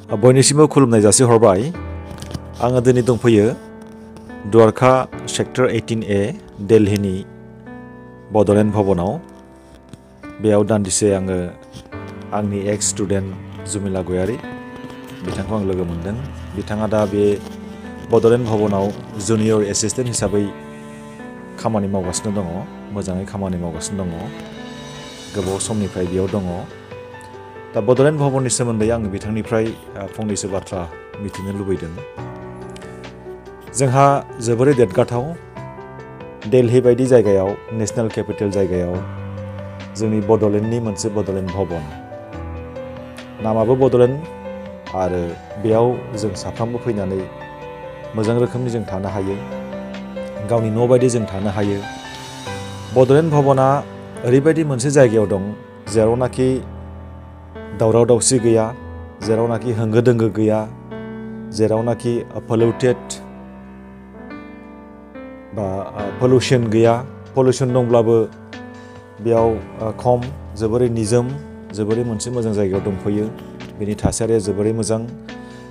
बयनिसिमबो खुलुमनाय जासिहरबाय। आङो दिनै दंफैयो द्वारका सेक्टर 18A दिल्लीनि बड'लेण्ड भवनाव। बेयाव दान्दिसे आङो आंनि एक्स स्टुडेन्ट जुमिला गयारी बिथांखौ आं लोगो मोन्दों। बिथाङा दा बे बड'लेण्ड भवनाव जुनियर एसिस्टेन्ट हिसाबै खामानि मावगासिनो दङ, मोजाङै खामानि मावगासिनो दङ, गोबाव समनिफ्राय बेयाव दङ। दा बड'लेण्ड भवननि सोमोन्दै आङो बिथांनिफ्राय फंनैसो बाथ्रा मिथिनो लुबैदों। जोंहा जोबोरै देरगाथाव दिल्ली बायदि जायगायाव, नेशनेल केपिटेल जायगायाव जोंनि बड'लेण्डनि मोनसे बड'लेण्ड भवन, नामाबो बड'लेण्ड, आरो बेयाव जों साफ्रोमबो फैनानै मोजां रोखोमनि जों थानो हायो, गावनि न' बायदि जों थानो हायो। बड'लेण्ड भवना ओरैबायदि मोनसे जायगायाव दं जेरावनाखि दावराव दावसि गैया, जेरावनाखि होंगो दोंगो गैया, जेरावनाखि पलिउटेड बा पलिउसन गैया। पलिउसन दंब्लाबो बेयाव खम, जोबोरै निजोम, जोबोरै मोनसे मोजां जायगायाव दंफैयो। बेनि थासारिया जोबोरै मोजां।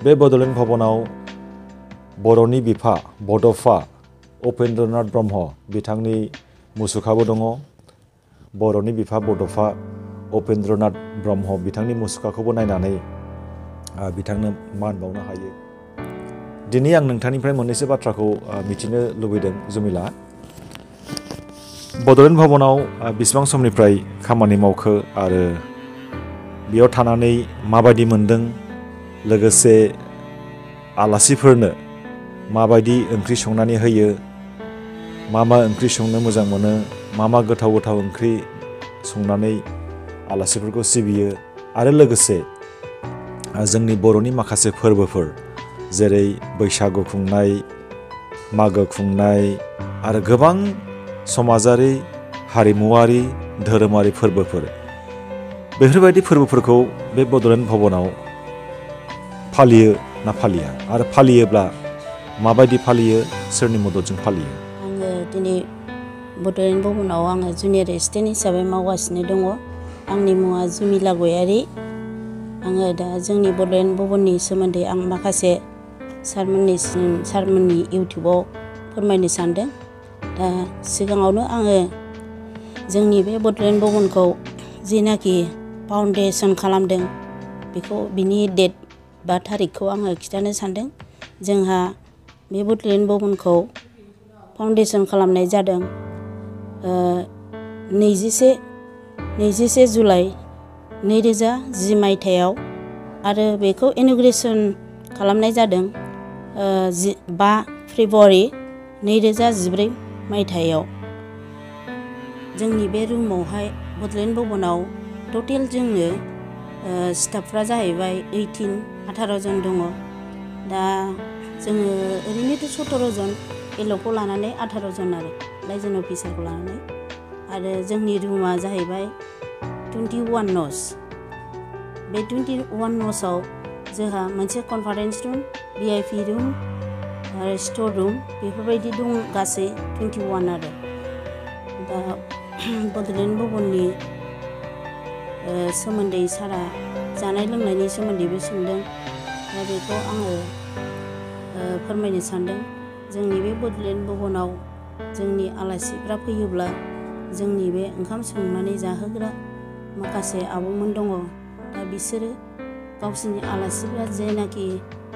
बे बड'लेण्ड भवनाव बर'नि बिफा बड'फा उपेन्द्रनाथ ब्रह्म बिथांनि मुसुखाबो दङ। बर'नि बिफा बड'फा उपेन्द्रनाथ ब्रह्म बिथांनि मुसुखाखौबो नायनानै बिथांनो मान बावनो हायो। दिनै आं नोंथांनिफ्राय मोननैसो बाथ्राखौ मिथिनो लुबैदों जुमिला। बड'लेण्ड भवनाव बेसेबां समनिफ्राय खामानि मावखो आरो बेयाव थानानै माबायदि मोनदों, लोगोसे आलासिफोरनो माबायदि ओंख्रि संनानै होयो, मा ओंख्रि संनो मोजां मोनो, मा गोथाव गोथाव ओंख्रि संनानै आलासिफोरखौ सिबियो, आरो लोगोसे जोंनि बर'नि माखासे फोरबोफोर जेरै बैसागु खुंनाय, मागो खुंनाय, आरो गोबां समाजारि, हारिमुवारि, धोरोमारि फोरबोफोर, बेफोरबायदि फोरबोफोरखौ बे बड'लेण्ड भवनाव फालियो ना फालिया, आरो फालियोब्ला माबायदि फालियो, सोरनि मददजों फालियो? आङो दिनै बड'लेण्ड भवनाव आङो जुनियर एसिस्टेन्ट हिसाबै मावगासिनो दङ। आंनि मुङा जुमिला गयारी। आङो दा जोंनि बड'लेण्ड भवननि सोमोन्दै आं माखासे सारमोननि इउटुबाव फोरमायनो सानदों। दा सिगाङावनो आङो जोंनि बे बड'लेण्ड भवनखौ जिनाखि फाउन्डेसन खालामदों बेखौ बिनि डेट बा थारिखखौ आङो खिन्थानो सानदों। जोंहा बे बड'लेण्ड भवनखौ फाउन्डेसन खालामनाय जादों 21 जुलाइ 2010 मायथाइयाव, आरो बेखौ इन'ग्रेसन खालामनाय जादों 5 फेब्रुवारि 2014 मायथाइयाव। जोंनि बे रुमावहाय बड'लेण्ड भवनाव टटेल जोङो स्टाफफ्रा जाहैबाय 18 जन दङ। दा जोङो ओरैनोथ' 17 जन एल'खौ लानानै 18 जन आरो लाइजन अफिसारखौ लानानै, आरो जोंनि रुमा जाहैबाय 21 न'स। बे 21 न'सआव जोंहा मोनसे कनफारेन्स रुम, VIP रुम आरो स्ट'र रुम बेफोरबायदि दं, गासै 21 आरो। दा बड'लेण्ड भवननि सोमोन्दै सारा जानाय लोंनायनि सोमोन्दैबो सोंदों। दा बेखौ आङो फोरमायनो सानदों। जोंनि बे बड'लेण्ड भवनाव जोंनि आलासिफ्रा फैयोब्ला जोंनि बे ओंखाम संनानै जाहोग्रा माखासे आब'मोन दङ। दा बिसोरो गावसिनि आलासिफ्रा जेनाखि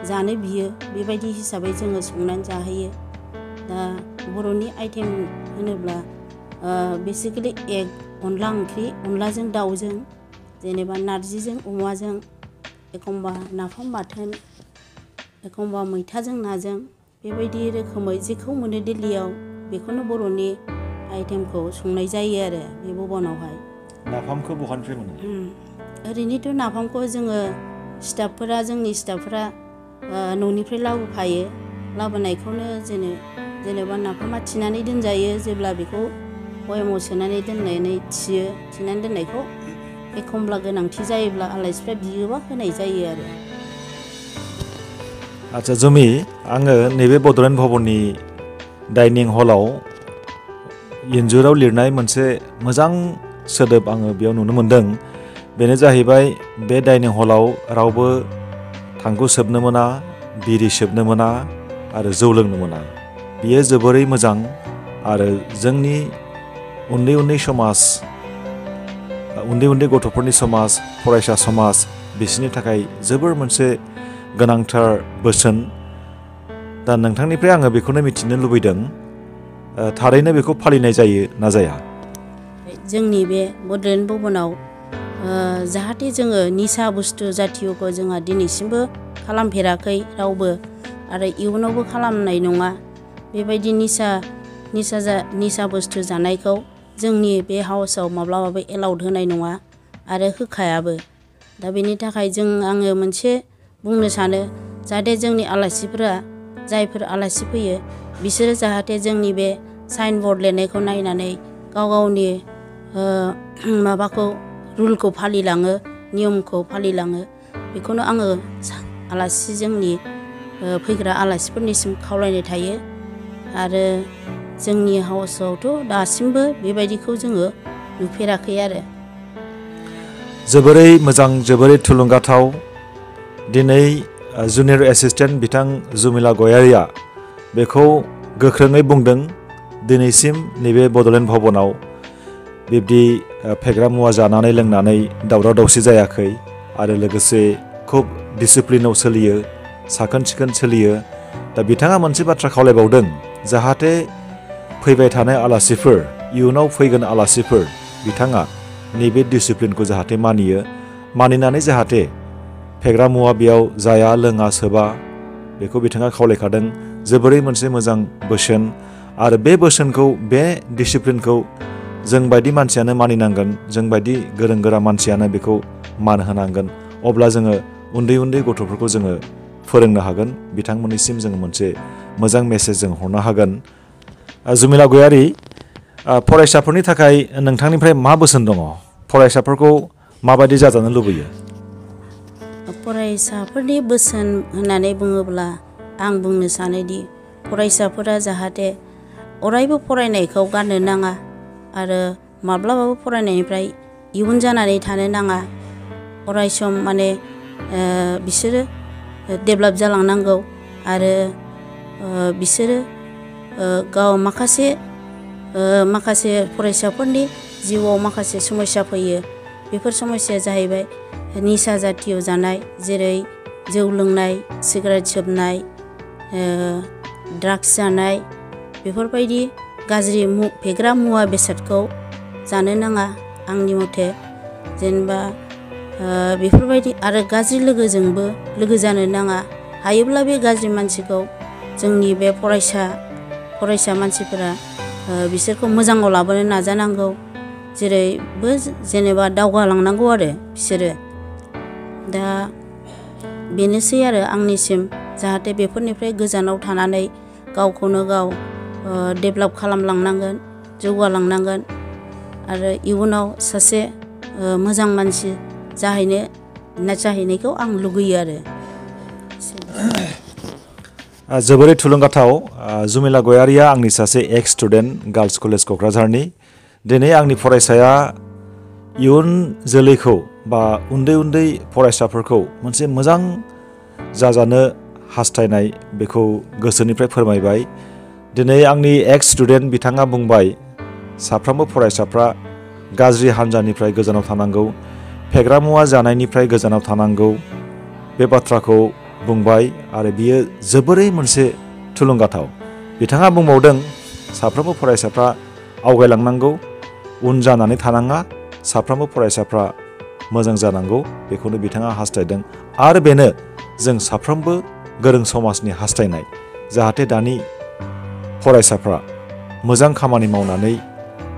जानो बियो बेबायदि हिसाबै जोङो संनानै जाहोयो। दा बर'नि आइटेम होनोब्ला बेसिकेलि एग, अनला ओंख्रि, अनलाजों दाउजों, जेनेबा नारजिजों अमाजों, एखमबा नाफाम बाथोन, एखमबा मैथाजों नाजों, बेबायदि रोखोमै जेखौ मोनो दिल्लीयाव बेखौनो बर'नि आइटेमखौ संनाय जायो आरो बे भवनावहाय। नाफामखौ बहानिफ्राय मोनो? ओरैनोथ' नाफामखौ जोङो जोंनि स्टाफफोरा न'निफ्राय लाबोफायो। लाबोनायखौनो जेनेबा नाफामा थिनानै दोनजायो। जेब्ला बेखौ बयामाव सोनानै दोननानै थिनानै दोननायखौ एखमब्ला गोनांथि जायोब्ला आलासिफ्रा बियोबा होनाय जायो आरो। आচ্ছা जुमि, आङो नैबे बड'लेण्ड भवननि डाइनिं हलाव इन्जुराव लिरनाय मोनसे मोजां सोदोब आङो बेयाव नुनो मोन्दों। बेनो जाहैबाय बे डाइनिं हलाव रावबो थांखु सोबनो मोना, बिरि सोबनो मोना आरो जौ लोंनो मोना। बियो जोबोरै मोजां आरो जोंनि उन्दै उन्दै समाज, उन्दै उन्दै गथ'फोरनि समाज, फरायसा समाज बिसोरनि थाखाय जोबोर मोनसे गोनांथार बोसोन। दा नोंथांनिफ्राय आङो बेखौनो मिथिनो लुबैदों, थारैनो बेखौ फालिनाय जायो ना जाया? जोंनि बे बड'लेण्ड भबनाव जाहाथे जोङो निसा बुस्थु जातियखौ जोंहा दिनैसिमबो खालामफेराखै रावबो आरो इयुनावबो खालामनाय नङा। बेबायदि निसा बुस्थु जानायखौ जोंनि बे हाउसाव माब्लाबाबो एलाउड होनाय नङा आरो होखायाबो। दा बेनि थाखाय आङो मोनसे बुंनो सानो, जाहाथे जोंनि आलासिफोरा, जायफोर आलासि फैयो बिसोरो जाहाथे जोंनि बे साइन बर्ड लिरनायखौ नायनानै गाव गावनि माबाखौ रुलखौ फालिलाङो, नियमखौ फालिलाङो। बेखौनो आङो आलासि, जोंनि फैग्रा आलासिफोरनिसिम खावलायनाय थायो। आरो जोंनि हाउसावथ' दासिमबो बेबायदिखौ जोङो नुफेराखै आरो। जोबोरै मोजां, जोबोरै थुलुंगाथाव। दिनै जुनियर एसिस्टेन्ट बिथां जुमिला गयारिया बेखौ गोख्रोङै बुंदों, दिनैसिम नैबे बड'लेण्ड भबनाव बिब्दि फेग्रा मुवा जानानै लोंनानै दावराव दावसि जायाखै आरो लोगोसे खुब डिसिप्लिनाव सोलियो, साखोन सिखोन सोलियो। दा बिथाङा मोनसे बाथ्रा खावलायबावदों, जाहाथे फैबाय थानाय आलासिफोर, इयुनाव फैगोन आलासिफोर, बिथाङा नैबे डिसिप्लिनखौ जाहाथे मानियो, मानिनानै जाहाथे फेग्रा मुवा बेयाव जाया, लोङा, सोबा, बेखौ बिथाङा खावलायखादों। जोबोरै मोनसे मोजां बोसोन आरो बे बोसोनखौ, बे डिसिप्लिनखौ जोंबायदि मानसियानो मानिनांगोन, जोंबायदि गोरों गोरा मानसियानो बेखौ मान होनांगोन। अब्ला जोङो उन्दै उन्दै गथ'फोरखौ जोङो फोरोंनो हागोन, बिथांमोननिसिम जोङो मोनसे मोजां मेसेज जों हरनो हागोन। जुमिला गयारि, फरायसाफोरनि थाखाय नोंथांनिफ्राय मा बोसोन दङ? फरायसाफोरखौ माबायदि जाजानो लुबैयो? फरायसाफोरनि बोसोन होननानै बुङोब्ला आं बुंनो सानोदि फरायसाफोरा जाहाथे अरायबो फरायनायखौ गारनो नाङा आरो माब्लाबाबो फरायनायनिफ्राय इयुन जानानै थानो नाङा। अराय सम माने बिसोरो डेभेलप जालांनांगौ आरो बिसोरो गाव माखासे फरायसाफोरनि जिउआव माखासे समस्या फैयो। बेफोर समस्याया जाहैबाय निसा जातिय जानाय, जेरै जौ लोंनाय, सिगारेट सोबनाय, ड्राग्स जानाय, बेफोरबायदि गाज्रि फेग्रा मुवा बेसादखौ जानो नाङा आंनि मथे। जेनेबा बेफोरबायदि आरो गाज्रि लोगोजोंबो लोगो जानो नाङा। हायोब्ला बे गाज्रि मानसिखौ जोंनि बे फरायसा मानसिफोरा बिसोरखौ मोजाङाव लाबोनो नाजानांगौ, जेरैबो जेनेबा दावगालांनांगौ आरो बिसोरो। दा बेनोसै आरो आंनिसिम, जाहाथे बेफोरनिफ्राय गोजानाव थानानै गावखौनो गाव डेभेलप खालामलांनांगोन, जौगालांनांगोन आरो इयुनाव सासे मोजां मानसि जाहैनायखौ आं लुगैयो आरो। जोबोरै थुलुंगाथाव। जुमिला गयारिया आंनि सासे एक्स स्टुडेन्ट, गार्लस कलेज क'क्राझारनि। दिनै आंनि फरायसाया इयुन जोलैखौ बा उन्दै उन्दै फरायसाफोरखौ मोनसे मोजां जाजानो हास्थायनाय, बेखौ गोसोनिफ्राय फोरमायबाय। दिनै आंनि एक्स स्टुडेन्ट बिथाङा बुंबाय, साफ्रोमबो फरायसाफ्रा गाज्रि हान्जानिफ्राय गोजानाव थानांगौ, फेग्रा मुवा जानायनिफ्राय गोजानाव थानांगौ, बे बाथ्राखौ बुंबाय आरो बियो जोबोरै मोनसे थुलुंगाथाव। बिथाङा बुंबावदों, साफ्रोमबो फरायसाफ्रा आवगायलांनांगौ, उन जानानै थानाङा, साफ्रोमबो फरायसाफ्रा मोजां जानांगौ, बेखौनो बिथाङा हास्थायदों। आरो बेनो जों साफ्रोमबो गोरों समाजनि हास्थायनाय, जाहाथे दानि फरायसाफ्रा मोजां खामानि मावनानै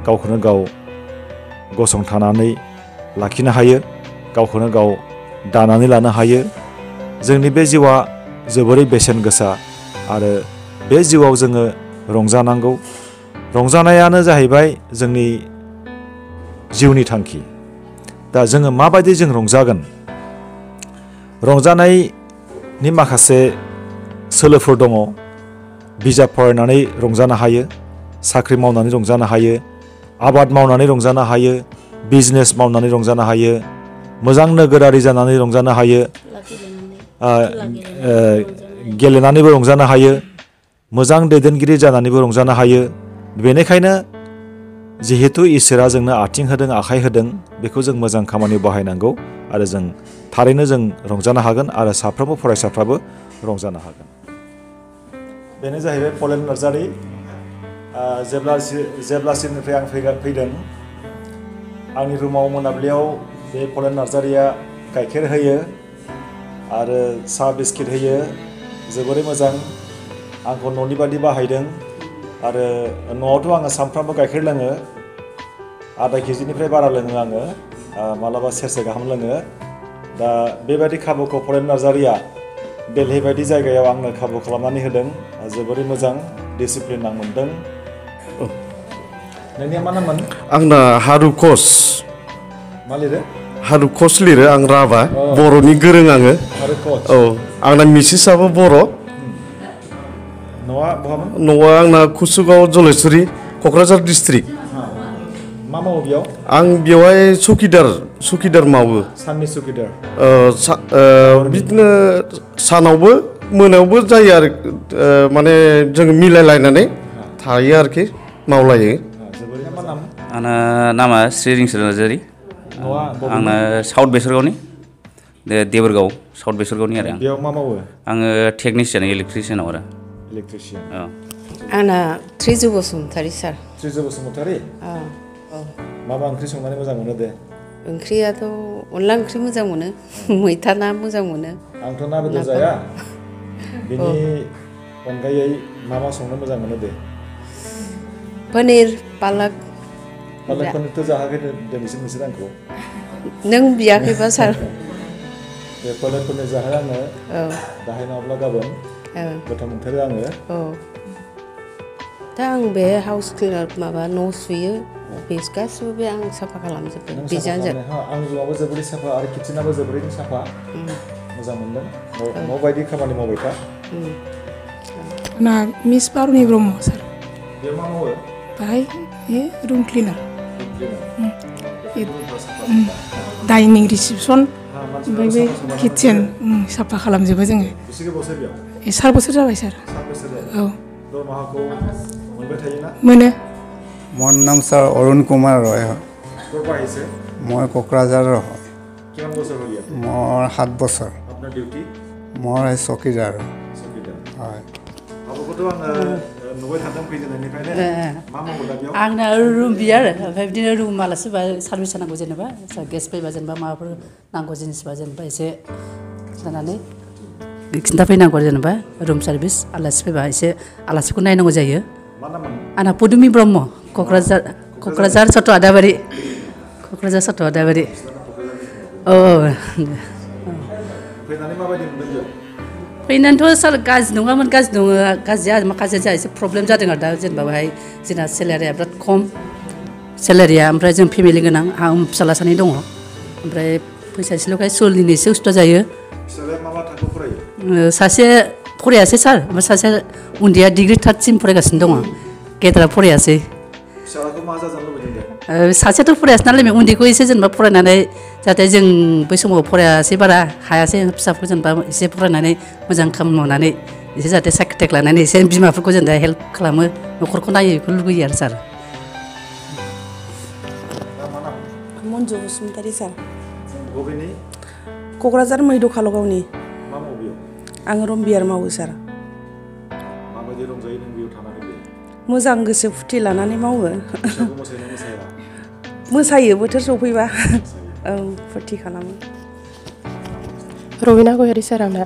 गावखौनो गाव गसंथानानै लाखिनो हायो, गावखौनो गाव दानानै लानो हायो। जोंनि बे जिउआ जोबोरै बेसेन गोसा आरो बे जिउआव जोङो रंजानांगौ। रंजानायानो जाहैबाय जोंनि जिउनि थांखि। दा जोङो माबायदि जों रंजागोन? रंजानायनि माखासे सोलोफोर दङ। बिजाब फरायनानै रंजानो हायो, साख्रि मावनानै रंजानो हायो, आबाद मावनानै रंजानो हायो, बिजनेस मावनानै रंजानो हायो, मोजां नोगोरारि जानानै रंजानो हायो, गेलेनानैबो रंजानो हायो मोजां दैदेनगिरि जानानैबो रंजानो हायो बेनिखायनो जिहेतु इसोरा जोंनो आथिं होदों आखाइ होदों बेखौ जों मोजां खामानियाव बाहायनांगौ आरो जों थारैनो जों रंजानो हागोन आरो साफ्रोमबो फरायसाफ्राबो रंजानो हागोन बेनो जाहैबाय पलेन नार्जारि जेब्लासिमनिफ्राय आं फैदों आंनि रुमाव मोनाबिलियाव बे पलेन नार्जारिया गाइखेर होयो आरो साहा बिस्किट होयो जोबोरै मोजां आंखौ न'नि बादि बाहायदों आरो न'आवथ' आङो सानफ्रामबो गाइखेर लोङो आधा केजिनिफ्राय बारा लोङो आङो मालाबा सेरसे गाहाम लोङो दा बेबायदि खाबुखौ पलेन नार्जारिया दिल्ली बायदि जायगायाव आंनो खाबु खालामनानै होदों जोबोरै मोजां डिसिप्लिन आं मोनदों नोंनिया मा नाममोन आंना हारु कच मा लिरो हारु कच लिरो आं राभा बर'नि गोरों आङो हारु कच औ आंना मिसेसआबो बर' न'आ बहामोन न'आ आंना कुसुगाव जलेस्वरी क'क्राझार डिस्ट्रिक्ट मा मावो बेयाव आं बेवहाय सुकिदार मावो साननि सुकिदार बिदिनो सानावबो मोनायावबो जायो आरो माने जों मिलायलायनानै थायो आरोखि मावलायो मा नाम आंना नामा श्री रिंसार नार्जारि आंना साउथ बेसरगावनि देबोरगाव साउथ बेसरगावनि आरो बेयाव मा मावो आङो टेकनिशियान इलेक्ट्रिशियानाव आरो इलेक्ट्रिशियान आंना थ्रिजु बसुमतारी सार थ्रिजु बसुमतारी मा ओंख्रि संनानै मोजां मोनो दे ओंख्रियाथ' अनला ओंख्रि मोजां मोनो मैथा ना मोजां मोनो आंथ' ना बेदर जाया बिनि अनगायै मा संनो मोजां मोनो दे पनिर पालक पालकखौनोथ' जाहोखै दिनैसिम नोंसोर आंखौ नों बियाखैबा सार बे पालकखौनो जाहो आङो दाहाय नङाब्ला गाबोन गोथाव मोनथारो आङो दा आं बे हाउस क्लिनार माबा न' सुयो बे गासिबो बे आं साफा खालामजोबो बिजानजों आं रुमाबो जोबोरै साफा आरो किटसेनाबो जोबोरैनो साफा मोजां मोनदों न' बायदि खामानि मावबाय था ना मिस पारुनि ब्रह्म सार बेयाव मा मावो बाहाय रुम क्लिनार डाइनिं रिसिपसन ओमफ्राय बे किटचेन साफा खालामजोबो जोङो 7 बोसोर जाबाय सार औ दरमाहाखौ मोनबाय थायोना मोनो মোৰ নাম ছাৰ অৰুণ কুমাৰ ৰয় হয় ক'ৰ পৰা আহিছে মই কোকৰাঝাৰৰ হয় কিমান বছৰ হ'ল ইয়াত মোৰ 7 বছৰ আপোনাৰ ডিউটি মোৰ চকীদাৰ হয় आब'खौथ' आङो नुबाय थादों फैजेननायनिफ्रायनो मा मावो दा बेयाव आंना रुम बियो आरो ओमफ्राय बिदिनो रुम आलासिबा सार्भिस नांगौ जेनेबा गेस्ट फैबा जेनेबा माबाफोर नांगौ जिनिसबा जेनेबा एसे जानानै खिन्थाफैनांगौ जेनेबा रुम सार्भिस आलासि फैबा एसे आलासिखौ नायनांगौ जायो मा नाममोन आंना पदुमि ब्रह्म क'क्राझार सत आदाबारि क'क्राझार सत आदाबारि औ फैनानै माबायदि मोनदों बेयाव फैनानैथ' सार गाज्रि नङामोन गाज्रि नङा गाज्रिया माखासे जोंहा एसे प्रब्लेम जादों आरो दा जेनेबा बेहाय जोंना सेलारिया बिराद खम सेलारिया ओमफ्राय जों फेमिलि गोनां आं फिसाला सानै दङ ओमफ्राय फैसा एसेल'खाय सोलिनो एसे उसुबिदा जायो फिसालाया मा थाखोआव फरायो सासे फरायासै सार ओमफ्राय सासे उन्दैया डिग्रि 3 फरायगासिनो दङ गेदेरा फरायासै फिसालाखौ मा जाजानो लुबैदों सासेयाथ' फरायासै नालाय उन्दैखौ एसे जेनेबा फरायनानै जाहाथे जों बै समाव फरायासै बारा हायासै फिसाफोरखौ जेनेबा एसे फरायनानै मोजां खामानि मावनानै एसे जाहाथे साख्रि थाख्रि लानानै एसे बिमाफोरखौ जेनेबा हेल्प खालामो न'खरखौ नायो बेखौ लुगैयो आरो सार मन्जु बसुमतारी सार बबेनि क'क्राझार मैद' कालगावनि मा मावो बेयाव आङो रम बियार मावो सार माबायदि रंजायो नों बेयाव थानानै मोजां गोसो फुरथि लानानै मावो बैसागु मोसायोना मोसाया मोसायो बोथोर सफैबा औ फुरथि खालामो रबिना गयारि सार आंना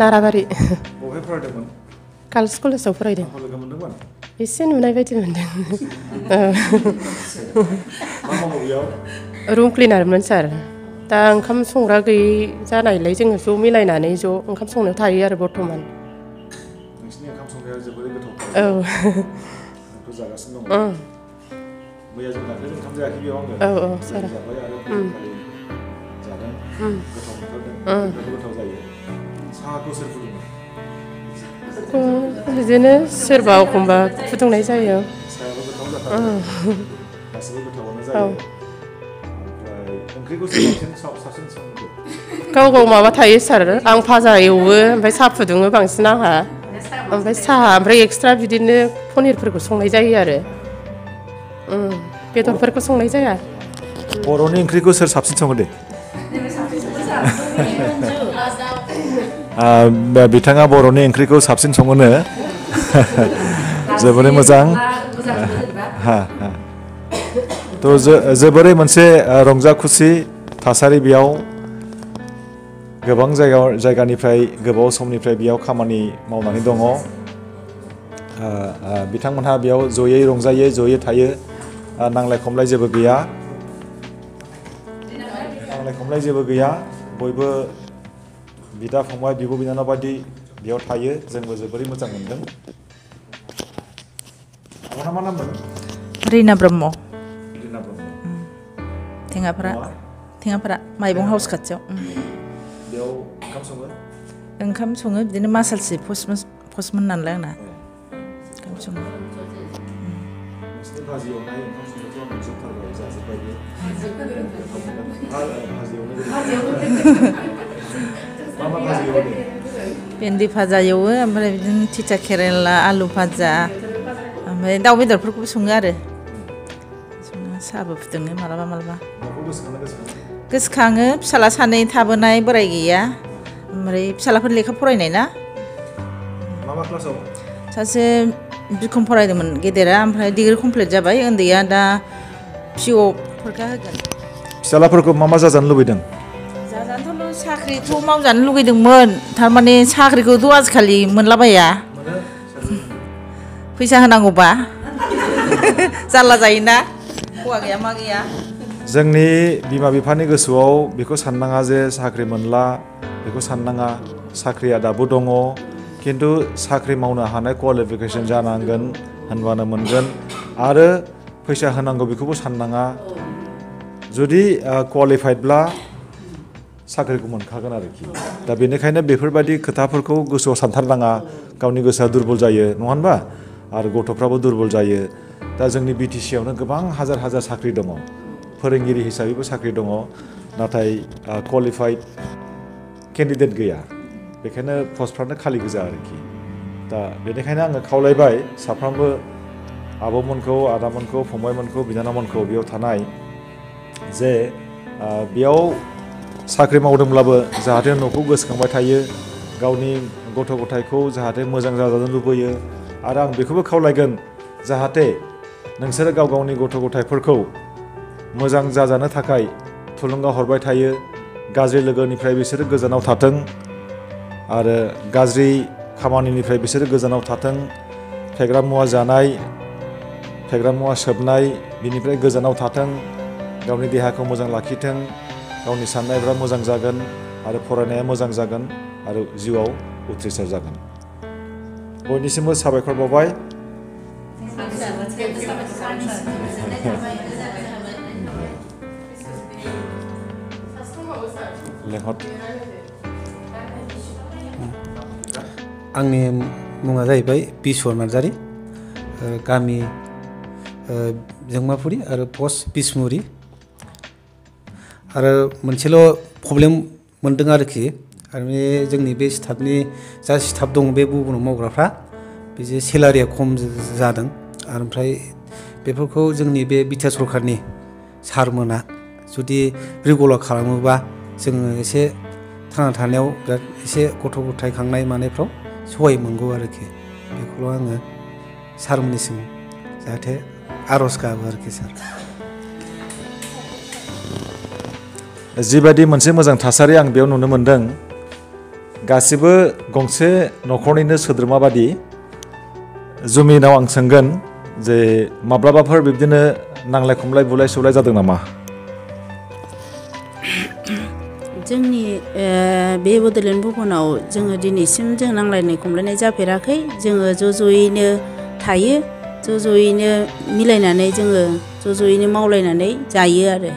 नाराबारि बबेहाय फरायदोंमोन गार्लस कलेजाव फरायदों लोगो मोनदोंमोन एसे नुनाय बायदि मोनदों मा मावो बेयाव रुम क्लिनारमोन सार दा ओंखाम संग्रा गैयै जानायलाय जोङो ज' मिलायनानै ज' ओंखाम संनो थायो आरो बर्थमान नोंसिनि ओंखाम संनाया जोबोरै गोथाव औ आंथ' जागासिनो दङ मैया जों दाख्लै ओंखाम जायाखै बेयाव आङो औ सार जाबाय आरो खालि जादों गोथाव मोनथारदों गोथाव जायो साहाखौ सोर फुदुङो बिदिनो सोरबा एखमबा फुदुंनाय जायो साहाबो गोथाव जाथारो गासिबो गोथावानो जायो ओमफ्राय ओंख्रिखौ साबसिन संदो गाव गाव माबा थायो सार आं भाजा एवो ओमफ्राय साहा फुदुङो बांसिन आंहा ओमफ्राय साहा ओमफ्राय एक्सट्रा बिदिनो पनिरफोरखौ संनाय जायो आरो बेदरफोरखौ संनाय जाया बर'नि ओंख्रिखौ सोर साबसिन सङो दे बिथाङा बर'नि ओंख्रिखौ साबसिन सङोनो जोबोरै मोजां थ' जोबोरै मोनसे रंजा खुसि थासारि बेयाव गोबां जायगानिफ्राय गोबाव समनिफ्राय बेयाव खामानि मावनानै दङ बिथांमोनहा बेयाव जयै रंजायो जयै थायो नांलाय खमलाय जेबो गैया बयबो बिदा फंबाय बिब' बिनानाव बायदि बेयाव थायो जोंबो जोबोरै मोजां मोनदों मा नाममोन रिना ब्रह्म थेङाफारा माइबं हाउस खाथियाव बेयाव ओंखाम सङो बिदिनो मासालसि पस्टमोन नालाय आंना ओंखाम सङो भेन्दि भाजा एवो ओमफ्राय बिदिनो थिथा केरेला आलु भाजा ओमफ्राय दाउ बेदरफोरखौबो सङो आरो साहाबो फुदुङो मालाबा गोसोखाङो फिसाला सानै थाबोनाय बोराय गैया ओमफ्राय फिसालाफोर लेखा फरायनाय ना सासे बिकम फरायदोंमोन गेदेरा ओमफ्राय डिग्रि कमप्लिट जाबाय उन्दैया दा पिअ फरिखा होगोन फिसालाफोरखौ मा जाजानो लुबैदों जाजानोथ' साख्रिथ' मावजानो लुगैदोंमोन थारमाने साख्रिखौथ' आजिखालि मोनलाबाया फैसा होनांगौबा जारला जायोना हौवा गैया मा गैया जोंनि बिमा बिफानि गोसोआव बेखौ साननाङा जे साख्रि मोनला बेखौ साननाङा साख्रिया दाबो दङ खिन्थु साख्रि मावनो हानाय क्वालिफिकेसन जानांगोन होनबानो मोनगोन आरो फैसा होनांगौ बेखौबो साननाङा जुदि क्वालिफाइडब्ला साख्रिखौ मोनखागोन आरोखि दा बेनिखायनो बेफोरबायदि खोथाफोरखौ गोसोआव सानथारनाङा गावनि गोसोआ दुरबल जायो नङा होनबा आरो गथ'फ्राबो दुरबल जायो दा जोंनि बिटिसियावनो गोबां हाजार साख्रि दङ फोरोंगिरि हिसाबैबो साख्रि दङ नाथाय क्वालिफाइड केन्डिडेट गैया बेखायनो पस्टफ्रानो खालि गोजा आरोखि दा बेनिखायनो आङो खावलायबाय साफ्रोमबो आब'मोनखौ आदामोनखौ फंबायमोनखौ बिनानावमोनखौ बेयाव थानाय जे बेयाव साख्रि मावदोंब्लाबो जाहाथे न'खौ गोसोखांबाय थायो गावनि गथ' गथायखौ जाहाथे मोजां जाजानो लुबैयो आरो आं बेखौबो खावलायगोन जाहाथे नोंसोरो गाव गावनि गथ' गथायफोरखौ मोजां जाजानो थाखाय थुलुंगा हरबाय थायो गाज्रि लोगोनिफ्राय बिसोरो गोजानाव थाथों आरो गाज्रि खामानिनिफ्राय बिसोरो गोजानाव थाथों फेग्रा मुवा जानाय फेग्रा मुवा सोबनाय बिनिफ्राय गोजानाव थाथों गावनि देहाखौ मोजां लाखिथों गावनि साननायफ्रा मोजां जागोन आरो फरायनाया मोजां जागोन आरो जिउआव उथ्रिसार जागोन बयनिसिमबो साबायखर बावबाय आंनि मुङा जाहैबाय बिस्वर नार्जारि गामि जोंमाफुरि आरो पस्ट बिसमुरि आरो मोनसेल' प्रब्लेम मोनदों आरोखि आरो जोंनि बे स्टाफनि जा स्टाफ दं बे गुबुनाव मावग्राफ्रा बे जे सेलारिया खम जादों आरो ओमफ्राय बेफोरखौ जोंनि बे बिटिआर सरकारनि सारमोना जुदि रेगुलार खालामोबा जोङो एसे थांना थानायाव बिराद एसे गथ' गथाय खांनाय मानायफ्राव सहाय मोनगौ आरोखि बेखौल' आङो सारमोननिसिम जाहाथे आर'ज गाबो आरोखि सार जिबायदि मोनसे मोजां थासारि आं बेयाव नुनो मोनदों गासिबो गंसे न'खरनिनो सोद्रोमा बादि जुमिनाव आं सोंगोन जे माब्लाबाफोर बिब्दिनो नांलाय खमलाय बुलाय सुलाय जादों नामा जोंनि बे बड'लेण्ड भबनाव जोङो दिनैसिम जों नांलायनाय खमलायनाय जाफेराखै जोङो ज'ज'यैनो थायो ज'ज'यैनो मिलायनानै जोङो ज'ज'यैनो मावलायनानै जायो आरो